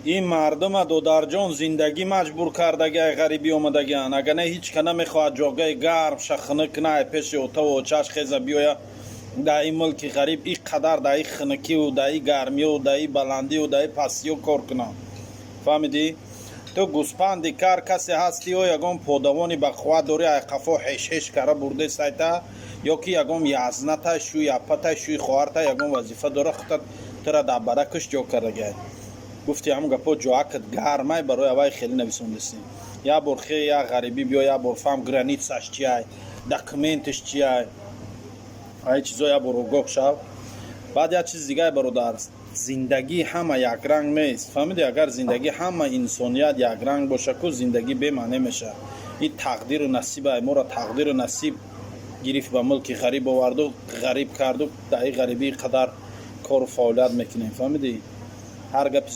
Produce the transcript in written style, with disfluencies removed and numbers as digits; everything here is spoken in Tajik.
Ин мардума, додарҷон, зиндагӣ маҷбур кардагиай, ғарибӣ омадагиан. Агар не, ҳеҷ ка намехоҳад ҷогаи гарм шахинак кна, ай пеши отаву очаш хеза биёя, дар ин мулки ғариб ин қадар дар ин хинукиву дар ин гармиёву дар ин баландиву дар ин пастиё кор кунад. Фаҳмидӣ? Ту гӯспанди кар касе ҳастӣ ё ягон подавони бақувват дорӣ, ай қафо ҳеш-ҳеш кара бурде сайта, ё ки ягон язнатай, шӯи апатай, шӯи хоҳартай ягон вазифа дора, хута тура дар баракаш ҷо кардагиай. Гуфти, ҳамн гапо ҷоакат гармай, барои авай хеле нависондастем. Як бор хе, як ғарибӣ биё, як бор фаҳм, границаш чиай, документаш чиай, ай чизо як бор огоҳ шав. Баъд як чизи дигар, бародар: зиндагӣ ҳама якранг нест, фаҳмиди? Агар зиндагӣ ҳама инсоният якранг боша ку, зиндагӣ бемаъне мешавад. Ин тақдиру насиб, моро тақдиру насиб гирифт, ба мулки ғариб оварду, ғариб карду, дар ин ғарибӣ қадар кору фаъолият мекунем, фаҳмидӣ? Ҳар гапи